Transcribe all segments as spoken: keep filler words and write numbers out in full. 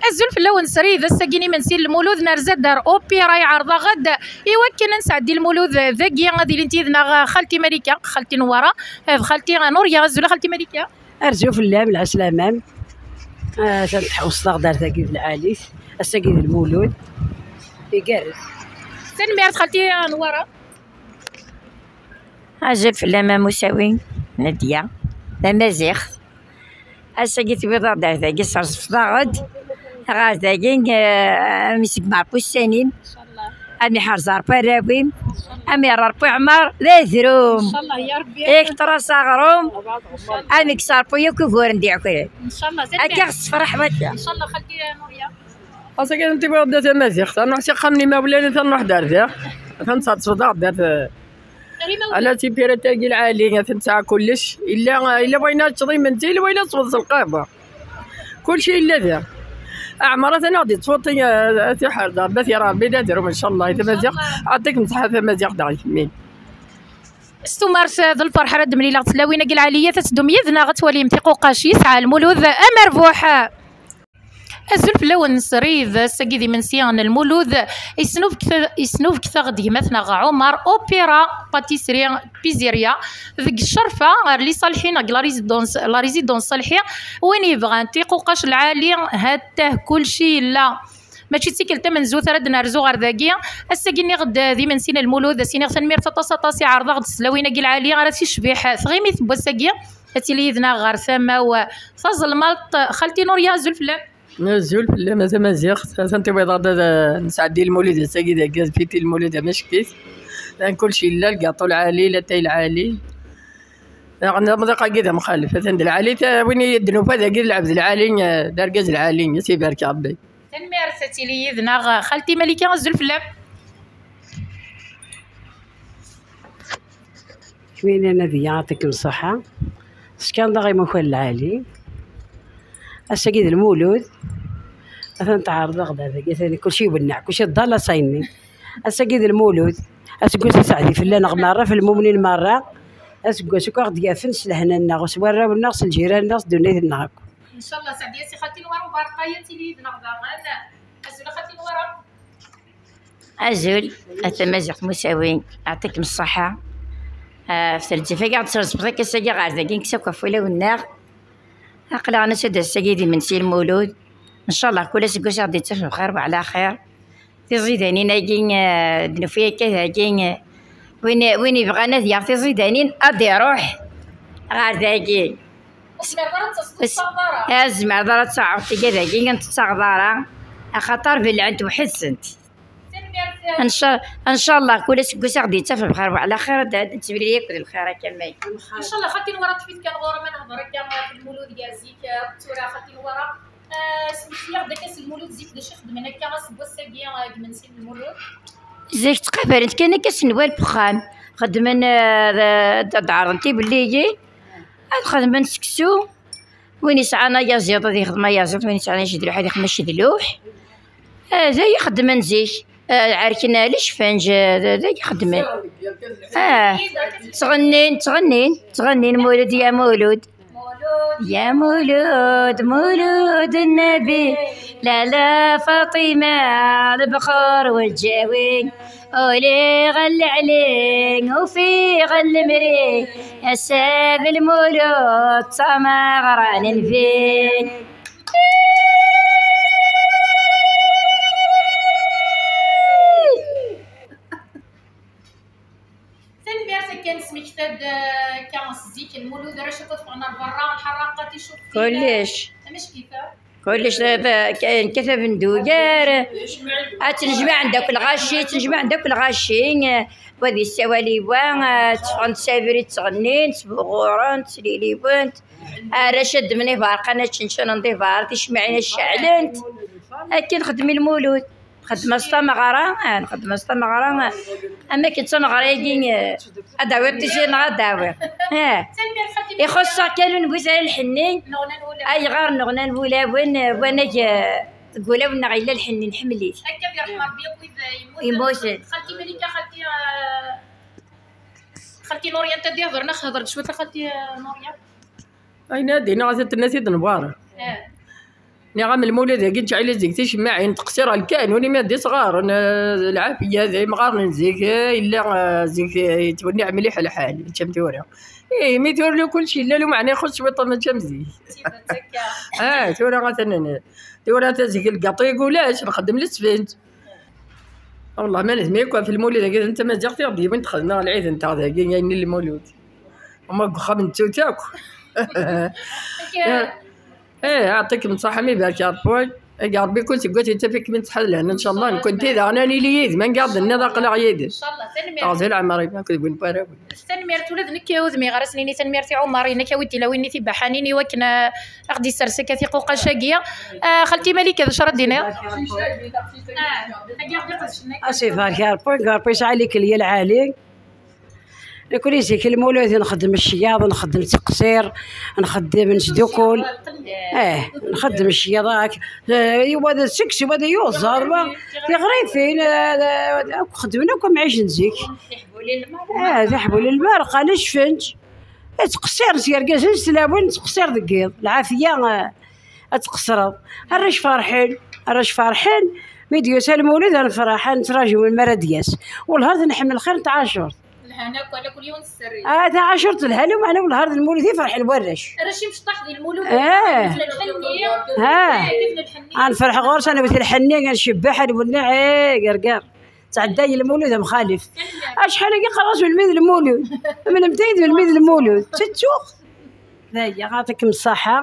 Azul fell-awen, srid. Ass-agi n imensi n Lmulud, nerza-d ar Opéra, iɛreḍ-aɣ-d i wakken ad nesɛeddi Lmulud dagi. Ad ilint yid-neɣ xalti Malika, xalti Newwara, d xalti Nurya. Azul a xalti Malika. Arzu fell-am, lɛeslama-m. Ah, atan tḥewṣeḍ-aɣ-d ar tagi d lɛali-t. Ass-agi d Lmulud. Igerrez. Tanemmirt xalti Newwara. Azul fell-am a Musawi, Nadya, tamaziɣt. Ass-agi tewwiḍ-aɣ-d ar dagi, sserzfeḍ-aɣ-d. Ɣer dagi, eh, am isegmeɛ wussan-im, am iḥerz Ṛebbi arraw-im, am yerr Ṛebbi ɛmer d adrum. Ncallah ya Ṛebbi. Ikṭer-as aɣrum, am ikkes Ṛebbi yakk uguren d-iɛekren. Ncallah. Akka ɣ-tessefraḥeḍ akka. Ncallah xalti Nurya. Ass-agi n tiwiḍ da tamaziɣt, ad nruḥ s axxam n imawlan, ad nruḥ d ar da, ad nseḍsed aɣ-d ar da. Ala tipirat-agi lɛali, ad ten-tesɛa kullec. Illa, illa wayen ad teččeḍ imensi, illa wayen ad tesweḍ s lqahwa. Kulci illa da. Aɛmer atan ad ɣ-d-yettfuṭi, a tiḥerda, Rebbi ad yerr Rebbi d adrum, ncallah, i tamaziɣt. Ɛṭikem ṣṣeḥḥa tamaziɣt daɣ i kemmi. S tumert d lferḥ ara d-mlileɣ tlawin-agi lɛaliyat, ad teddum yid-neɣ ad twalim tiquqqac yesɛa Lmulud amerbuḥ. Azul fell-awen, srid. Ass-agi d imensi n Lmulud. Yesnubget-, yesnubget-aɣ-d gma-tneɣ Ɛumar, Opéra, Pâtisserie, Pizzeria, deg Ccerfa, ɣer Les Salḥin, deg la résidence, la résidence Salḥi. Win yebɣan tiquqqac lɛali, ha-t-ah kulci yella. Mačči d tikkelt tamenzut ara d-nerzu ɣer dagi. Ass-agi nniɣ-d d imensi n Lmulud, ad s-iniɣ tanemmirt aṭas, aṭas i ɛerḍeɣ-d s tlawin-agi lɛali, ara s-icbiḥ tɣimit n wass-agi. Ad tili yid-neɣ ɣer tama-w tazelmaḍt, xalti Nurya, azul fell-am. Azul fell-am a tamaziɣt, atan tiwiḍ-aɣ-d ad nesɛeddi Lmulud ass-agi dagi, ad fiti Lmulud amack-it. Atan kulci yella, lgaṭu lɛali, latay lɛali. Daɣen amḍiq-agi d amxalef, atan d lɛali, ta-, win i d-nufa dagi d lɛebd lɛali, eh, d argaz lɛali, a s-ibarek Rebbi. Tanemmirt, ad tili yid-neɣ xalti Malika, azul fell-am. Kmini Nadya, yɛṭikem ṣṣeḥḥa. Teckanḍ-aɣ imukan lɛali. Ass-agi d Lmulud. Atan tɛerḍeḍ-aɣ-d dagi, atan kulci iwenneɛ, kulci d la scène. Ass-agi d Lmulud. Aseggas aseɛdi fell-aneɣ merra, f lmumnin merra. Aseggas akk aɣ-d-yafen s lehna-nneɣ, s warraw-nneɣ, s ljiran-nneɣ, s ddunit-nneɣ akk. Ncallah, Seɛdiya, si xalti Newwara Mubarek, ad tili yid-neɣ daɣen. Azul a xalti Newwara. Azul a tamaziɣt Musawi, ɛṭikem ṣṣeḥḥa. Ah, f terǧif-agi ɣ-d-trezbeḍ akka s-agi ɣer dagi, nekkes akk ɣef wulawen-nneɣ. Aql-aɣ nasa-d ass-agi d imensi Lmulud. Ncallah kul aseggas ad ɣ-d-ittaf bxir wa ɛla xir. Tiẓidanin-agi, ah, d-nufi akka dagi, ah, win, win ibɣan ad yaɣ tiẓidanin ad iruḥ ɣer dagi. Ur tezmireḍ ara ad taseḍ, ur tettaɣeḍ ara. Ur tezmireḍ ara ad taɣeḍ tiga dagi, ur tettaɣeḍ ara, axaṭer bellɛent weḥd-sent. Tanemmirt. Nca-, ncallah kul aseggas ad ɣ-d-ittaf bxir wa ɛla xir, ad, ad nettemlili akk d lxir akka may. Ncallah xalti Newwara ṭṭef-it kan ɣur-m ad nehder akka f Lmulud gar zik, eh, d tura xalti Newwara. Eh, smekti-aɣ-d akka s Lmulud zik d acu i xeddmen akka aseggas-agi, eh, deg imensi n Lmulud? Zik ttqabalen-d kan akka s nnwal n wexxam. Xeddmen, eh, d, d, ad ɛerḍen tibelliyin, ad xedmen seksu. Win yesɛan ayaziḍ ad yexdem ayaziḍ, win yesɛan acedluḥ ad yexdem acedluḥ. Ah, d aya xeddmen zik. Ah, ɛerken lecfenǧ, ah, d, d aya xeddmen. Ah, ttɣennin, ttɣennin, ttɣennin: Mulud ya Mulud. Ya Mulud, Mulud Nnabi, Lalla Faṭima, lebxur weǧǧawi. Uliɣ leɛli, ufiɣ lemri, ass-a d Lmulud, d tameɣra n Nnbi. Tanemmirt akken smekta-d, eh, akka s zik Lmulud, arrac akk ffɣen ar berra, lḥerraqa, ticuṭṭin. Kullec. Amack-it. Kullec d, d, k-, nekkat abendugar. Ad ttnejmaɛen-d akk lɣaci, ttnejmaɛen-d akk lɣaci. Wa ad yessawal i wa, tteffɣen-d s abrid, ttɣennin, ttbuɣuren, ttliliwen. Arrac ad ddmen iberqan, ad ččenčunen d iberqan, ticemmaɛin ad ceɛlent. Akken xeddmen Lmulud. Nxeddem-as tameɣra, ah, nxeddem-as tameɣra, ah. Am akken d tameɣra-agi, eh, ad d-tawiḍ tiziri neɣ ad d-tawiḍ. Ah. Ixuṣṣ-aɣ kan ur newwi ara lḥenni. Ayɣer neɣnan wulawen, eh, wanag, eh, deg wulawen-nneɣ yella lḥenni, nḥemmel-it. Akka ad yerḥem Rebbi akk wid, eh, yemmuten. Yemmuten. Xalti Malika, xalti, eh, xalti Nurya, anta d-ihedren, ad hder cwiṭ a xalti, eh, Nurya. Ayen ad d-iniɣ, ad t-tenna-t-id Newwara. Eh. Nniɣ-am lmulud-agi n tɛila zik ticemmaɛin teqsir alkan, ur imi d isɣaren, eh, lɛafiya d imɣaren n zik, eh, yella, eh, zik, eh, yettwenniɛ mliḥ lḥal, mačči am tura. Ih, mi tura kullec yella, lumeɛna ixuṣ cwiṭ mačči am zik. Ah, tura atan n-, tura ata zik lgaṭu-agi ulac, nxeddem lesfenǧ. Wallah ma nezmer akk ɣef lmulud-agi n tamaziɣt i ɣ-d-yewwin texdem-aɣ lɛid-nteɣ dagi, ayen n lmulud. Uma deg uxxam nettu-t akk. Eh, aɛṭikem ṣṣaḥa mi barek Ṛebbi. Eg Ṛebbi kul seg wat yettaf-ikem ttḥad lehna, ncallah nekkenti daɣen ad nili yid-m, anga ɣ-d-tenniḍ aql-aɣ yid-m. Ncallah, tanemmirt. Ɣzil ɛmer-im akked win n warraw. Tanemmirt ula d nekk, ur zmireɣ ad s-nini tanemmirt i Ɛumer, i nekk awi-d tilawin-nni tibaḥanin i wakken, eh, a ɣ-d-issers akka tiquqac-agi. Eh, xalti Malika, d acu ara d-tiniḍ? Ah, agi ɣ-d-iqdec nekk. As ibarek Ṛebbi, Ṛebbi yesɛa likel ya lɛali. Nekkni zik lmulud nxeddem ccyaḍ, nxeddem teqsir, nxeddem nesdukul. Eh, nxeddem ccyaḍ ak-, eh, yiwa d seks, yiwa d yuẓer, wa tiɣrifin, eh, akk xeddmen akk amɛic n zik. Eh, tiḥbulin lmerqa, lesfenǧ. Ttqeṣṣiren s yergazen, s tlawin ttqeṣṣir deg yiḍ. Lɛafiya, eh, ad tqeṣṣreḍ. Arrac ferḥen, arrac ferḥen. Mi d-yusa lmulud, ad nefreḥ, ad nettraǧu melmi ara d-yas. Wellah ad nḥemmel xir n tɛacurt. Lhan akk, ala kul yiwen s sser-is. Ah, taɛacurt telha, lameɛna wellah d lmulud i ferḥen warrac. Arrac imecṭaḥ di lmulud. Eh. Lḥenni. Ah. Eh, kif lḥenni. Ad nefreḥ ɣur-s, ad newwet lḥenni, ad ncebbeḥ, ad nwenneɛ, eh, gerger. Tɛedday lmulud a Mxalef. Acḥal-agi qqareɣ-as melmi d lmulud. Melmi d melmi d lmulud. Tettuɣ. Daya, ɣaṭikem ṣṣaḥa.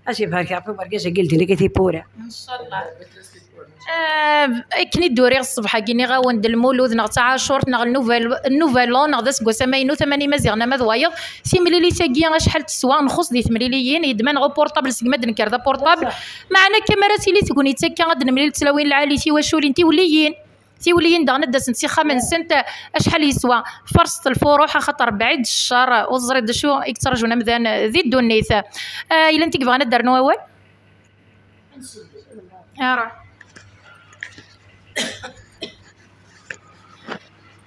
As ibarek Ṛebbi wergaz-agi ldin-agi tiwwura. Ncallah. Ah, akken i d-uriɣ ṣṣbeḥ-agi, nniɣ-awen-d lmulud neɣ d taɛacurt neɣ le nouvel, le nouvel an neɣ d aseggas amaynut, aman imaziɣen ama d wayeḍ, timlilit-agi acḥal teswa, nxuṣ di temliliyin, yeddem-aneɣ uportable segmi ad d-nekker d aportable. Meɛna akka mi ara tili tegnit akka ad d-nemlil tlawin lɛali, tiwaculin, tiwliyin. Tiwliyin daɣen ad d-asent s ixxamen-nsent, acḥal yeswa? Farṣet lfuruḥ, axaṭer bɛid ccer, ur teẓriḍ d acu i yettraǧun amdan di ddunit. Ah, yella n ti yebɣan ad d-rnu awal? Ara.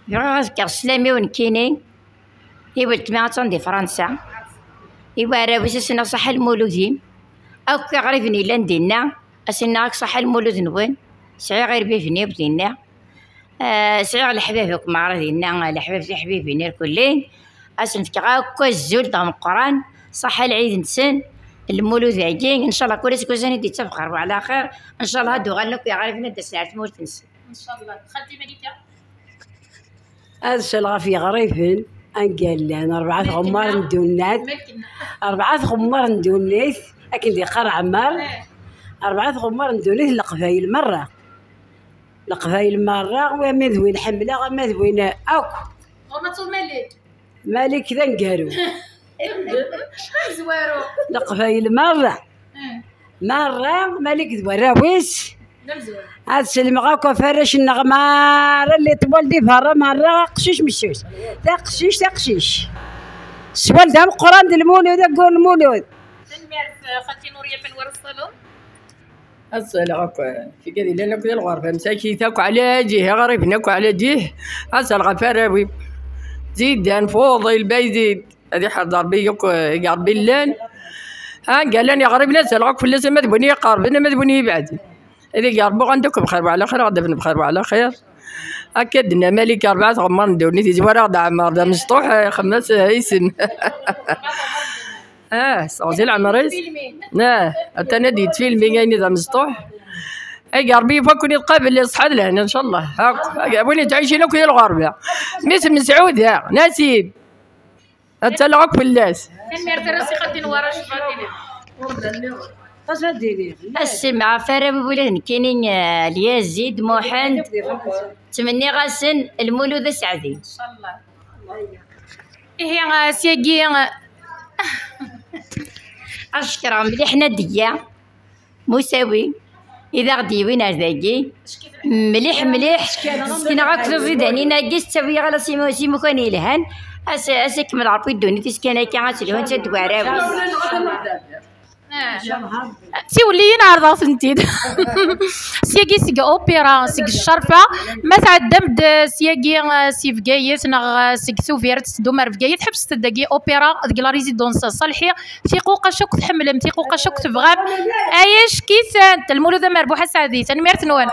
Bɣiɣ ad fkeɣ sslam-iw nekkini i weltma attan di Fransa, i warraw-is, ad s-iniɣ ṣaḥḥa lmulud-im, akk iɣriben yellan dinna, ad s-iniɣ akk ṣaḥḥa lmulud-nwen. Sɛiɣ irbib-nni akk dinna. Ah, sɛiɣ leḥbab akk meɛra dinna, leḥbab tiḥbibin irkelli. Ad sen-fkeɣ akk azul d ameqqran, ṣaḥḥa lɛid-nsen, lmulud-agi, ncallah kul aseggas ad d-ittafeɣ xir wa ɛla xir, ncallah ad d-uɣalen akk yiɣriben ad d-asen ar tmurt-nsen. Ncallah. Xalti Malika? Ad sel ɣef yiɣriben anga llan rebɛa tɣemmar n ddunat, rebɛa tɣemmar n ddunit, akken d-iqqar Ɛmar, rebɛa tɣemmar n ddunit n Leqbayel merra. Leqbayel merra, ama d win ḥemmleɣ, ama d win akk. Ɣur-m ad tuɣ Malik. Malik d aneggaru. Amezwaru. Leqbayel merra. Eh. Merra, Malik d warraw-is. D amezwaru. Ad sellmeɣ akk ɣef warrac-nneɣ merra, les étoiles di berra merra, aqcic messus. Taqcict, taqcict. Sswal d ameqqran d lmulud, aggur lmulud. Tanemmirt, xalti Nuriya Fanwar Ṣṣalun. Ad saleɣ akk, tigad yellan akk di lɣerba, msakit akk ɛla ǧih, iɣriben akk ɛla ǧih. Ad saleɣ ɣef arraw-iw. Zidan, Fuḍil, Baydid. Ad iḥrez Ṛebbi akk, eh, i Ṛebbi llan. Anga llan iɣriben, ad saleɣ akk fell-asen, ama d win i iqerben, ama d win i ibɛden. Ad ig Ṛebbi uɣalen akk bxir wa ɛla xir, ad d-afen bxir wa ɛla xir. Akka d-tenna Malika, rebɛa tɣemmar n ddunit, izwar-aɣ-d Ɛmar, d amecṭuḥ, eh, xemmas, eh, isem. Ah, seɣzi leɛmer-is. Ah, atan ad yettfilmi ayen d amecṭuḥ. Ay Ṛebbi, yif akken iqabel ṣṣeḥḥa d lehna, ncallah. Akk, win yettɛicin akk di lɣerba. Mmi-s Mesɛuda, Nasib. Ad ttaleɣ akk fell-as. Tanemmirt, ara s-ixaddin wara cbaṭini. Ass-im ɣef ara wibulad nekkini, eh, Lyazid Muḥend, ttmenniɣ-asen lmulud aseɛdi. Ncallah. Ihi, eh, syagi, eh, ad cekkreɣ mliḥ Nadiya Musawi, i d aɣ-d-yewwin ar dagi. Mliḥ, mliḥ. Ssneɣ akk tiẓidanin-agi, s ttawi ɣala s imu-, s imukan yelhan. As-, as ikemmel Ṛebbi ddunit-is kan akka, ad telhu netta d warraw-is. Tiwelliyin ɛerḍeɣ-tent-id. Syagi seg opéra, seg ccerfa, ma tɛeddam-d syagi, eh, si Bgayet neɣ, eh, seg Tubiret, teddum ar Bgayet, ḥebset-d dagi opéra deg la résidence Salḥi. Tiquqac akk tḥemmlem, tiquqac akk tebɣam. Ay acki-tent, Lmulud Amerbuḥ Asaɛdi, tanemmirt-nwen.